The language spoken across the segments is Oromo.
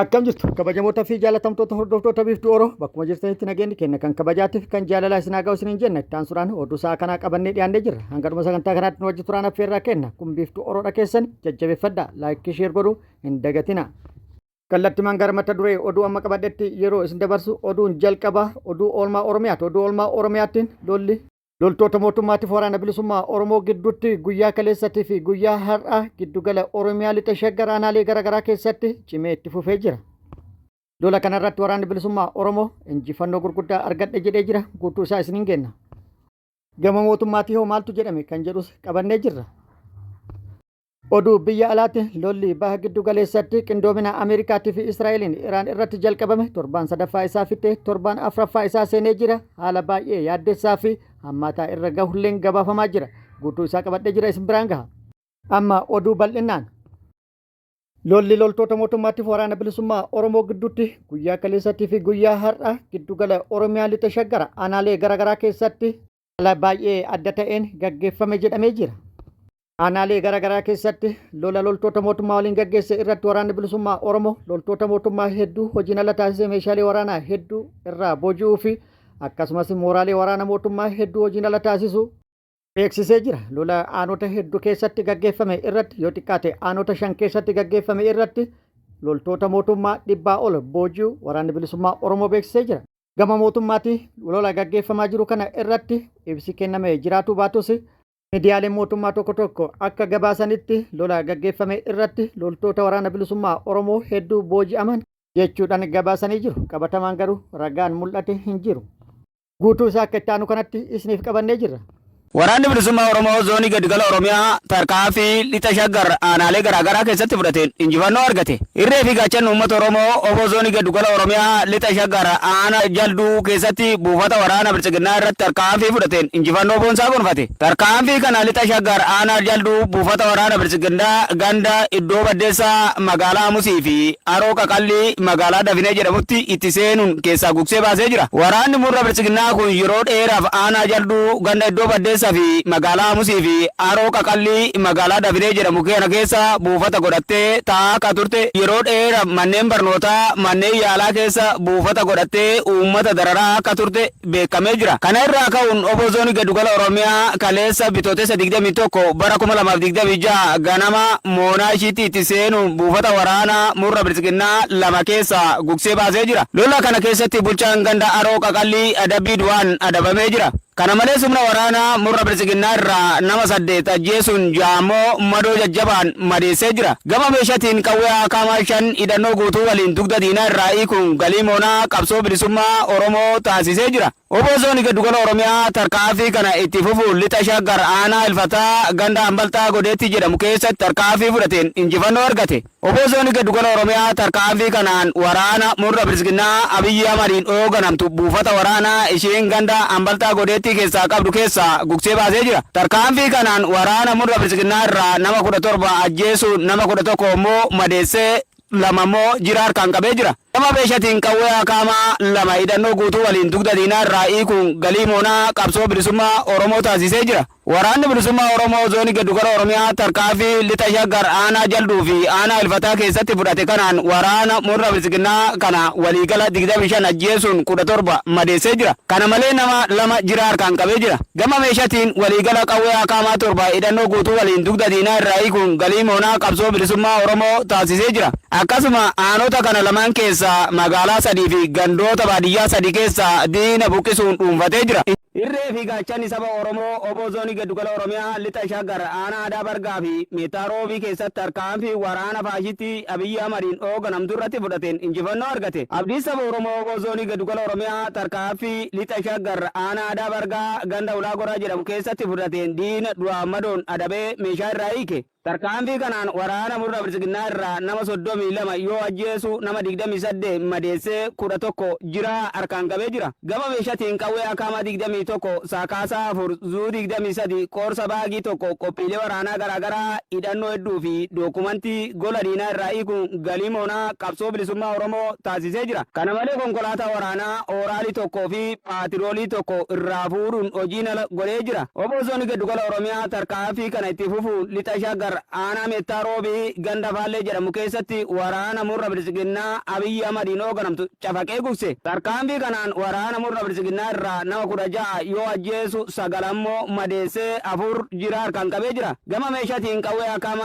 Akkam jirtu kabajamoota fi jaalatamtoota hordoftoota Biiftuu Oro bakkuma jirtanitti nageenyi keenya kan kabajaatiif kan jaalalaa isin haa ga'u isiniin jenna. Itti aansuudhaan oduu sa'a kanaa qabannee dhiyaannee jirra. Hanga dhuma sagantaa kanaatti nu wajji turaan affeerraa kenna. Kun Biiftuu Oroodha keessan jajjabeeffadha. Laayikii sheer godhuu hin dagatina. Kallattimaan gara mata duree oduu amma qabadhetti yeroo isin dabarsu oduun jalqaba oduu oolmaa Oromiyaati. Oduu oolmaa Oromiyaattiin lolli Loltoota mootummaatiif waraana bilisummaa Oromoo gidduutti guyyaa kaleessatii fi guyyaa har'aa giddugala Oromiyaa lixa Shaggar aanaalee garaagaraa keessatti cimee itti fufee jira. Lola kanarratti waraanni bilisummaa Oromoo injifannoo gurguddaa argadhe jedhee jira. Guutuu isaa isiniin geenna. Gama mootummaatii hoo maaltu jedhame kan jedhus qabannee jirra. Oduu biyya alaatti lolli baha giddu galeessatti qindoomina Ameerikaatii fi Israa'eliin Iraan irratti jalqabame torbaan sadaffaa isaa fixee torbaan afraffaa isaa seenee jira. Haala baay'ee yaaddessaa fi hammaataa irra gahulleen gabaafamaa jira. Guutuu isaa qabadhee jira isin biraan gaha. Amma oduu bal'inaan. Lolli loltoota mootummaatiif waraana bilisummaa Oromoo gidduutti guyyaa kaleessattii fi guyyaa har'a giddugala Oromiyaa lixa Shaggara aanaalee garaagaraa keessatti haala baay'ee adda ta'een gaggeeffame jedhamee jira. Aanaalee gara garaa keessatti lola loltoota mootummaa waliin gaggeesse irratti waraanni bilisummaa Oromoo loltoota mootummaa hedduu hojiin ala taasisee meeshaalee waraanaa hedduu irraa booji'uu fi akkasumas mooraalee waraana mootummaa hedduu hojiin ala taasisuu beeksisee jira. Lola aanota hedduu keessatti gaggeeffame irratti yoo xiqqaate aanota 5 keessatti gaggeeffame irratti loltoota mootummaa dhibbaa ol booji'uu waraanni bilisummaa Oromoo beeksisee jira. Gama mootummaatii lola gaggeeffamaa jiru kana irratti ibsi kenname jiraatuu baatus Miidiyaaleen mootummaa tokko tokko akka gabaasanitti lola gaggeeffame irratti loltoota waraana bilisummaa Oromoo hedduu booji'aman jechuudhaan gabaasanii jiru. Qabatamaan garuu ragaan mul'ate hin jiru. Guutuu isaa akka itti aanu kanatti isiniif qabannee jirra. Waraanni Bilisummaa Oromoo Zoonii Giddugala Oromiyaa tarkaanfii Lixa Shaggar aanaalee garaagaraa keessatti fudhateen injifannoo argate. Irree fi gaachanni uummata Oromoo obbo Zoonii Giddugala Oromiyaa Lixa Shaggar aana Jalduu keessatti buufata waraana Biltsiginnaa irratti tarkaanfii fudhateen injifannoo boonsaa gonfate. Tarkaanfii kana Lixa Shaggar aanaa Jalduu buufata waraana Biltsiginnaa ganda Iddoo Baddeessaa magaalaa Amusii fi Haroo Qaqallii magaalaa Dafinee jedhamutti itti seenuun keessaa gugsee baasee jira. Waraanni murna Biltsiginnaa kun yeroo dheeraaf aanaa Jalduu ganda Iddoo Baddeessaa fi magaalaa Amusii fi Haroo Qaqallii magaalaa Dafinee jedhamu kana keessa buufata godhattee taa'aa akka turte yeroo dheeraaf manneen barnootaa, manneen yaalaa keessa buufata godhattee uummata dararaa akka turte beekamee jira. Kana irraa ka'uun Obbo Zoonii Gaddugala Oromiyaa kaleessa Bitootessa 21 bara 2026 ganama moonaa ishiitti itti seenuun buufata waraanaa murna Biltsiginnaa 2 keessaa gugsee baasee jira. Lola kana keessatti bulchaan ganda Haroo Qaqallii adabbii du'aan adabamee jira. Kana malees humna waraanaa murna Biltsiginnaa irraa nama 8 ajjeesuun 6 ammoo madoo jajjabaan madeessee jira. Gama meeshatiin qawwee AKM 5 hidhannoo guutuu waliin dugda diinaa irraa hiikuun galii moonaa qabsoo bilisummaa Oromoo taasisee jira. Wbo Zoonii Gaddugala Oromiyaa tarkaanfii kana itti fufuun Lixa Shaggar Aanaa Ilfataa ganda Ambalxaa Godeetti jedhamu keessatti tarkaanfii fudhateen injifannoo argate. Wbo Zoonii Gaddugala Oromiyaa tarkaanfii kanaan waraana murna Biltsiginnaa Abiyyi Ahmadiin hooganamtu buufata waraanaa isheen ganda Ambalxaa Godeettii keessaa qabdu keessaa gugsee baasee jira. Tarkaanfii kanaan waraana murna Biltsiginnaa irraa nama 17 ajjeesuun nama 11 immoo madeessee 2 immoo jira harkaan qabee jira. Gama meeshatiin qawwee akaamaa 2 hidhannoo guutuu waliin dugda diinaa irraa hiikuun galii moonaa qabsoo bilisummaa Oromoo taasisee jira. Waraanni Bilisummaa Oromoo Zoonii Gaddugala Oromiyaa tarkaanfii Lixa Shaggar Aanaa Jalduu fi Aanaa Ilfataa keessatti fudhate kanaan waraana murna Biltsiginnaa kana waliigala 25 ajjeesuun 17 madeessee jira. Kana malee nama 2 jira harkaan qabee jira. Gama meeshatiin waliigala qawwee akaamaa 7 hidhannoo guutuu waliin dugda diinaa irraa hiikuun galii moonaa qabsoo bilisummaa Oromoo taasisee jira. Akkasuma aanota kana lamaan keessaa magaalaa 3 fi gandoota baadiyyaa 3 keessaa diina buqqisuun dhuunfatee jira. Irree fi gaachanni saba Oromoo Oboo Zoonii Gaddugala Oromiyaa Lixa Shaggar Aanaa Adaa Bargaa fi Meettaa Roobii keessatti tarkaanfii waraana faashistii Abiyyi Ahmadiin hooganamtu irratti fudhateen injifannoo argate. Abdiin saba Oromoo Oboo Zoonii Gaddugala Oromiyaa tarkaanfii Lixa Shaggar Aanaa Adaa Bargaa ganda Ulaa Goraa jedhamu keessatti fudhateen diina du'aan madoon adabee meeshaa irraa hiike. Tarkaanfii kanaan waraana murna Biltsiginnaa irraa nama 32 yoo ajjeesu nama 28 madeessee 11 jiraa harkaan qabee jira. Gama meeshatiin qawwee akm 27 21, saakaasaa 4, zuu 23, qoorsa baagii 1, qophiilee waraanaa garaagaraa, hidhannoo hedduu fi dookumantii gola diinaa irraa hiikuun galii moonaa qabsoo bilisummaa Oromoo taasisee jira. Kana malee konkolaataa waraanaa Ooraalii 1 fi Paatiroolii 1 irraa fuudhuun hojiin ala godhee jira. Wbo Zoonii Giddugala Oromiyaa tarkaanfii kana itti fufuun Lixa Shaggar Aanaa Meettaa Roobii ganda Faallee jedhamu keessatti waraana murna Biltsiginnaa Abiy Ahmadiin hooganamtu cafaqee gugse. Tarkaanfii kanaan waraana murna Biltsiginnaa irraa nama 16 yoo ajjeesu 9 ammoo madeessee 4 jiraa harkaan qabee jira. Gama meeshatiin qawwee akm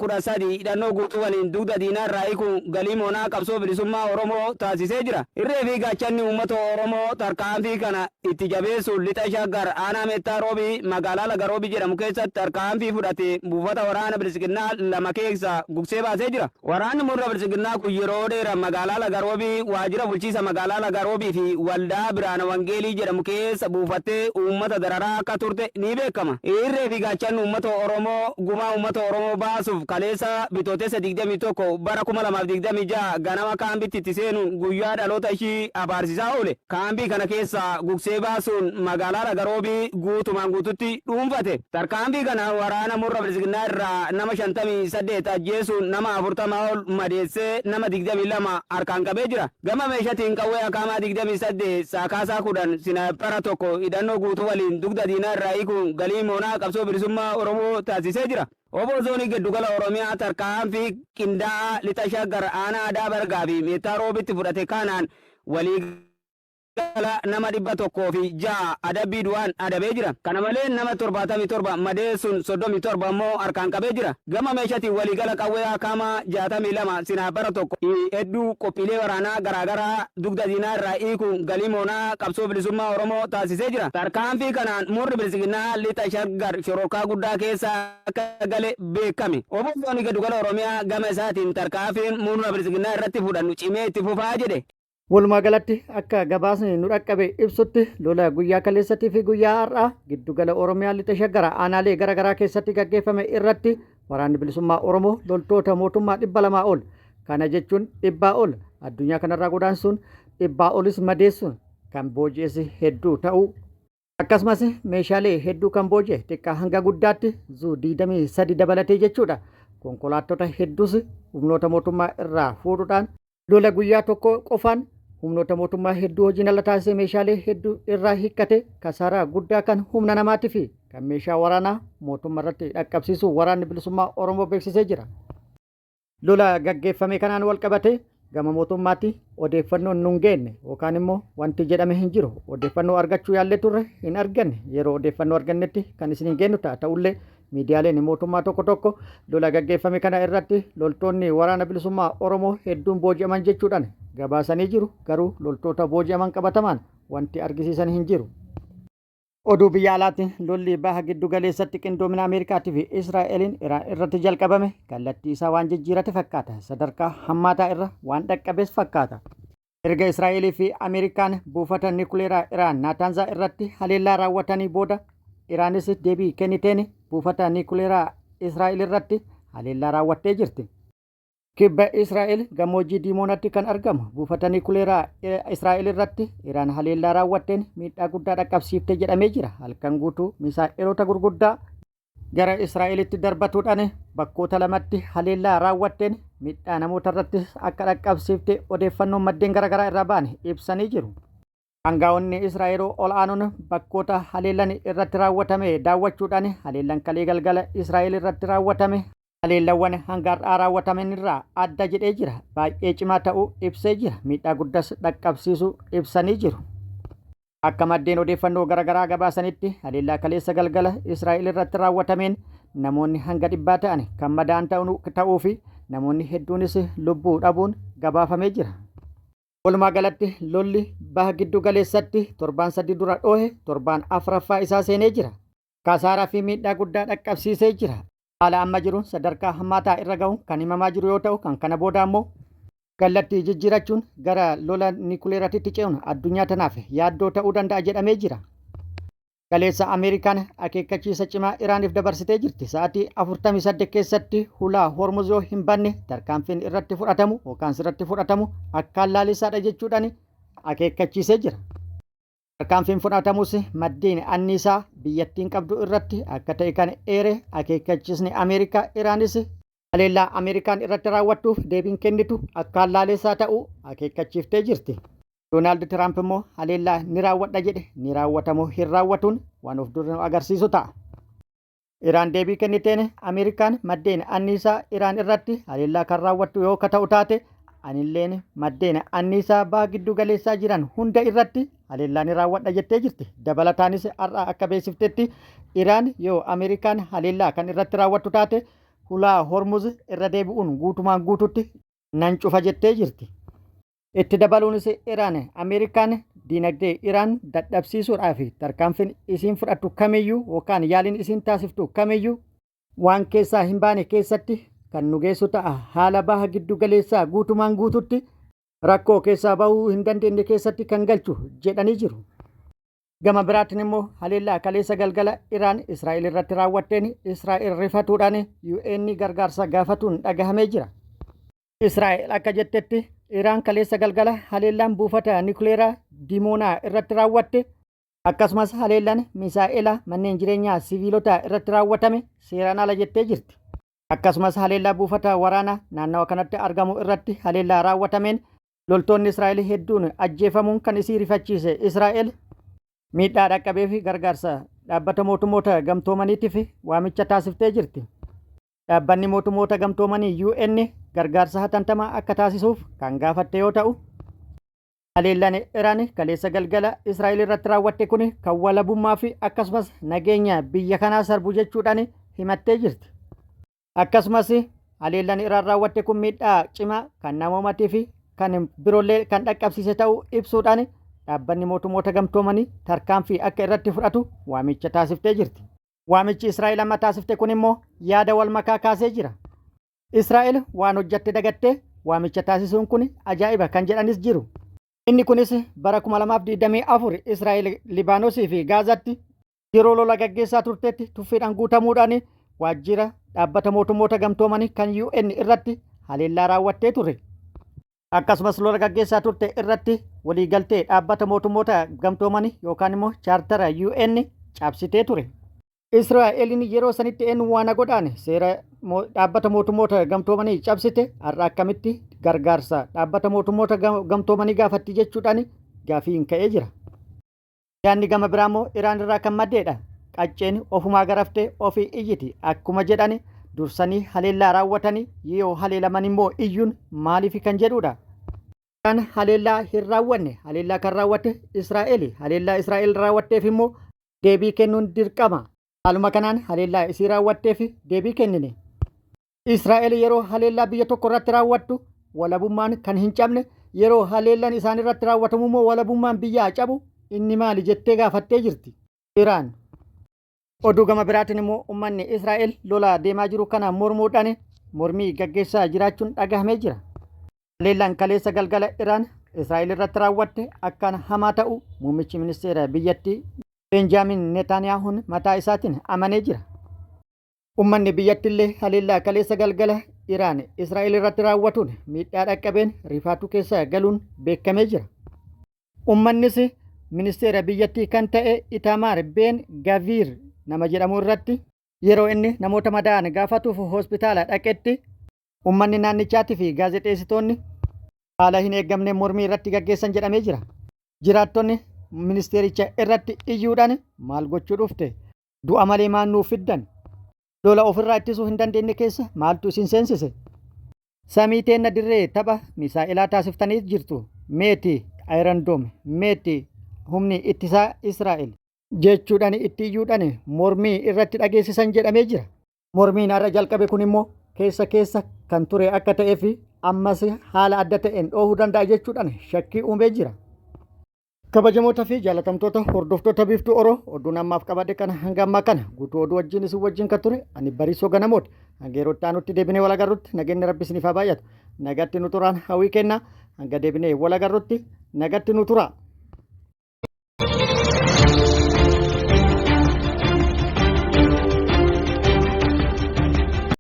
13 hidhannoo guutuu waliin dugda diinaa irraa hiikuun galii moonaa qabsoo bilisummaa Oromoo taasisee jira. Irree fi gaachanni uummata Oromoo tarkaanfii kana itti jabeessuun Lixa Shaggar Aanaa Meettaa Roobii magaalaa Laga Roobii jedhamu keessatti tarkaanfii fudhateen buufata waraana Biltsiginnaa 2 keessaa gugsee baasee jira. Waraanni murna Biltsiginnaa kun yeroo dheeraaf magaalaa Laga Roobii waajjira bulchiisa magaalaa Laga Roobii fi waldaa Biraana Wangeelii jedhamu keessa buufattee uummata dararaa akka turte ni beekama. Irree fi gaachanni uummata Oromoo gumaa uummata Oromoo baasuuf kaleessa Bitootessa 21 bara 2026 ganama kaambitti itti seenuun guyyaa dhaloota ishii abaarsisaa oole. Kaambii kana keessaa gugsee baasuun magaalaa Laga Roobii guutumaan guututti dhuunfate. Tarkaanfii kanaan waraana murna Biltsiginnaa irraa nama 58 ajjeesuun nama 40 ol madeessee nama 22 harkaan qabee jira. Gama meeshatiin qawwee akaamaa 28, saakaasaa 10, sinaayippara 1 hidhannoo guutuu waliin dugda diinaa irraa hiikuun galii moonaa qabsoo bilisummaa Oromoo taasisee jira. Wbo Zoonii Giddugala Oromiyaa tarkaanfii qindaa'aa Lixa Shaggar Aanaa Adaa Bargaa fi Meettaa Roobitti fudhate kanaan walii gala nama 106 adabbii du'aan adabee jira. Kana malee nama 77 madeessuun 37 ammoo harkaan qabee jira. Gama meeshatiin walii gala qawwee akaamaa 62, sinaayipara 1, hedduu qophiilee waraanaa garaa garaa dugda diinaa irraa hiikuun galii moonaa qabsoo bilisummaa Oromoo taasisee jira. Tarkaanfii kanaan murni Biltsiginnaa Lixa Shaggar shororkaa guddaa keessa akka gale beekame. Wbo Zoonii Gadugala Oromiyaa gama isaatiin tarkaanfiin murna Biltsiginnaa irratti fudhannu cimee itti fufaa jedhe. Walumaa galatti akka gabaasni nu dhaqqabe ibsutti lola guyyaa kaleessatii fi guyyaa har'aa giddugala Oromiyaa lixa shaggara aanaalee gara garaa keessatti gaggeeffame irratti waraanni bilisummaa Oromoo loltoota mootummaa 200 ol kana jechuun dhibbaa ol addunyaa kanarraa godaansuun dhibbaa olis madeessuun kan booji'es hedduu ta'uu Akkasumas meeshaalee hedduu kan booji'e xiqqaa hanga guddaatti zuu 23 dabalatee jechuudha. Konkolaattota hedduus humnoota mootummaa irraa fuudhuudhaan lola guyyaa tokko qofaan humnoota mootummaa hedduu hojiin ala taasisee meeshaalee hedduu irraa hiikkate kasaaraa guddaa kan humna namaatii fi kan meeshaa waraanaa mootummaa irratti dhaqqabsiisuu waraanni bilisummaa Oromoo beeksisee jira. Lola gaggeeffame kanaan walqabatee gama mootummaatti odeeffannoon nun geenne yookaan immoo wanti jedhame hin jiru. Odeeffannoo argachuu yaallee turre hin arganne. Yeroo odeeffannoo argannetti kan isin geennu ta'a. Ta'ullee miidiyaaleen mootummaa tokko tokko lola gaggeeffame kana irratti loltoonni waraana bilisummaa Oromoo hedduun booji'aman jechuudhaan gabaasanii jiru. Garuu loltoota booji'aman qabatamaan wanti argisiisan hin jiru. Oduu biyya alaatiin lolli baha giddu galeessatti qindoomina Ameerikaatii fi Israa'eliin Iraan irratti jalqabame kallattii isaa waan jijjiirate fakkaata. Sadarkaa hammaataa irra waan dhaqqabees fakkaata. Erga Israa'elii fi Ameerikaan buufata nikuleeraa Iraan Naataanzaa irratti haleellaa raawwatanii booda Iraanis deebii kenniteen buufata nikuleeraa Israa'el irratti haleellaa raawwattee jirti. Kibba Israa'el gammoojjii Diimoonatti kan argamu buufata nikuleeraa Israa'el irratti Iraan haleellaa raawwatteen miidhaa guddaa dhaqqabsiifte jedhamee jira. Halkan guutuu misaa'eloota gurguddaa gara Israa'elitti darbatuudhaan bakkoota lamatti haleellaa raawwatteen miidhaa namoota irratti akka dhaqqabsiifte odeeffannoon maddeen garaagaraa irraa ba'an ibsanii jiru. Angaa'onni Israa'el ol'aanoon bakkoota haleellan irratti raawwatame daawwachuudhaan haleellan kalee galgala Israa'el irratti raawwatame haleellawwan hanga har'aa raawwataman irraa adda jedhee jira. Baay'ee cimaa ta'uu ibsee jira. Miidhaa guddas dhaqqabsiisuu ibsanii jiru. Akka maddeen odeeffannoo garaagaraa gabaasanitti haleellaa kaleessa galgala Israa'el irratti raawwatameen namoonni hanga dhibbaa ta'an kan madaa'an ta'uu fi namoonni hedduunis lubbuu dhabuun gabaafamee jira. Walumaa galatti lolli baha giddu galeessatti torbaan sadi dura dhoohe torbaan afraffaa isaa seenee jira. Kasaaraa fi miidhaa guddaa dhaqqabsiisee jira. Haala amma jiruun sadarkaa hammaataa irra gahuun kan himamaa jiru yoo ta'u kan kana booda ammoo kallattii jijjiirachuun gara lola nikuleeratitti ce'uun addunyaa tanaaf yaaddoo ta'uu danda'a jedhamee jira. Kaleessa Ameerikaan akeekkachiisa cimaa Iraaniif dabarsitee jirti. Sa'aatii 48 keessatti hulaa Hormuz yoo hin banne tarkaanfiin irratti fudhatamu yookaan sirratti fudhatamu akkaan laalessaadha jechuudhaan akeekkachiisee jira. Tarkaanfiin fudhatamus maddeen anniisaa biyyattiin qabdu irratti akka ta'e kan eere akeekkachiisni Ameerikaa, Iraanis haleellaa Ameerikaan irratti raawwattuuf deebiin kennitu akkaan laaleessaa ta'uu akeekkachiiftee jirti. Doonaald Tiraamp immoo haleellaa ni raawwadha jedhe ni raawwatamoo hin raawwatuun waan of dura nu agarsiisu ta'a. Iraan deebii kenniteen Ameerikaan maddeen anniisaa Iraan irratti haleellaa kan raawwattu yoo ka ta'u taate, anilleen maddeen anniisaa baha giddu galeessaa jiran hunda irratti haleellaa ni raawwadha jettee jirti. Dabalataanis har'a akka beeksiftetti, Iraan yoo Ameerikaan haleellaa kan irratti raawwattu taate, hulaa Hormuz irra deebi'uun guutumaan guututti nan cufa jettee jirti. Itti dabaluunis Iraan Ameerikaan diinagdee Iraan dadhabsiisuudhaaf tarkaanfiin isiin fudhattu kamiyyuu yookaan yaaliin isiin taasiftu kamiyyuu waan keessaa hin baane keessatti kan nu geessu ta'a, haala baha giddu galeessaa guutumaan guututti rakkoo keessaa bahuu hin dandeenye keessatti kan galchu jedhanii jiru. Gama biraatiin immoo haleellaa kaleessa galgala Iraan Israa'el irratti raawwatteen Israa'el rifatuudhaan UN gargaarsa gaafatuun dhagahamee jira. Israa'el akka jettetti, Iraan kaleessa galgala haleellaan buufata nukleeraa Dimoonaa irratti raawwatte, akkasumas haleellaan misaa'ela manneen jireenyaa siviilotaa irratti raawwatame seeraan ala jettee jirti. Akkasumas haleellaa buufata waraanaa naannawa kanatti argamu irratti haleellaa raawwatameen loltoonni Israa'el hedduun ajjeefamuun kan isii rifachiise Israa'el miidhaa dhaqqabeef gargaarsa Dhaabbata Mootummoota Gamtoomaniitiif waamicha taasiftee jirti. Dhaabbanni Mootummoota Gamtoomanii UN gargaarsa hatantamaa akka taasisuuf kan gaafatte yoo ta'u, haleellaan Iraan kaleessa galgala Israa'el irratti raawwatte kun kan walabummaa fi akkasumas nageenya biyya kanaa sarbu jechuudhaan himattee jirti. Akkasumas haleellaan Iraan raawwatte kun miidhaa cimaa kan namoomatii fi kan biroollee kan dhaqqabsiise ta'uu ibsuudhaan Dhaabbanni Mootummoota Gamtoomanii tarkaanfii akka irratti fudhatu waamicha taasiftee jirti. Waamichi Israa'el amma taasifte kun immoo yaada wal makaa kaasee jira. Israa'el waan hojjatte dagattee waamicha taasisuun kun ajaa'iba kan jedhanis jiru. Inni kunis bara 2024 Israa'el Libaanosii fi Gaazatti yeroo lola gaggeessaa turtetti tuffiidhaan guutamuudhaan waajjira Dhaabbata Mootummoota Gamtoomanii kan UN irratti haleellaa raawwattee ture. Akkasumas lola gaggeessaa turte irratti waliigaltee Dhaabbata Mootummoota Gamtoomanii yookaan immoo chaartara UN cabsitee ture. Israa'eliin yeroo sanitti eenyu waan godhaan seera Dhaabbata Mootummoota Gamtoomanii cabsite, har'a akkamitti gargaarsa Dhaabbata Mootummoota Gamtoomanii gaafatti jechuudhaan gaafiin ka'ee jira. Yaadni gama biraa immoo Iraan irraa kan maddeedha. Qacceen ofumaa garaftee ofii iyyiti akkuma jedhani, dursanii haleellaa raawwatanii yoo haleelaman immoo iyyuun maaliifi kan jedhuudha. Iraan haleellaa hin raawwanne, haleellaa kan raawwatte Israa'eli. Haleellaa Israa'el raawwatteef immoo deebii kennuun dirqama. Haaluma kanaan haleellaa isii raawwatteef deebii kennine. Israa'el yeroo haleellaa biyya tokko irratti raawwattu walabummaan kan hin cabne, yeroo haleellaan isaan irratti raawwatamu immoo walabummaan biyyaa cabu inni maali jettee gaafattee jirti Iraan. Oduu gama biraatiin immoo uummanni Israa'el lola deemaa jiru kana mormuudhaan mormii gaggeessaa jiraachuun dhagahamee jira. Haleellaan kaleessa galgala Iraan Israa'el irratti raawwatte akkaan hamaa ta'uu muummichi ministeera biyyattii Beenjaamin Netaaniyaahuun mataa isaatiin amanee jira. Ummanni biyyattillee haleellaa kaleessa galgala Iraan Israa'el irratti raawwatuun miidhaa dhaqqabeen rifaatuu keessa galuun beekamee jira. Ummannis ministeera biyyattii kan ta'e Itamaar Been Gaviir nama jedhamu irratti yeroo inni namoota madaa'an gaafatuuf hospitaala dhaqetti ummanni naannichaatii fi gaazexeessitoonni haala hin eeggamneen mormii irratti gaggeessan jedhamee jira. Jiraattonni ministeericha irratti iyyuudhaan maal gochuu dhufte? Du'a malee maal nuuf fiddan? Lola ofirraa ittisuu hin dandeenye keessa maaltu isin seensise? Samii teenna dirree tapha misaa'elaa taasiftanii jirtu. Meeti Iron Dome, meeti humni ittisaa Israa'el? Jechuudhaan itti iyyuudhaan mormii irratti dhageessisan jedhamee jira. Mormiin har'a jalqabe kun immoo keessa keessa kan ture akka ta'ee fi ammas haala adda ta'een dhoohuu danda'a jechuudhaan shakkii uumee jira. Kabajamoota fi jaalatamtoota hordoftoota Biiftuu Oro, oduun ammaaf qabadhe kana hanga ammaa kana. Guutuu oduu wajjin isin wajjin kan ture ani Bariisoo Ganamooti. Hanga yeroo itti aanutti deebinee wal agarrutti nageenyi Rabbi isiniif haa baay'atu. Nagatti nu turaan hawwii kenna. Hanga deebinee wal agarrutti nagatti nu turaa.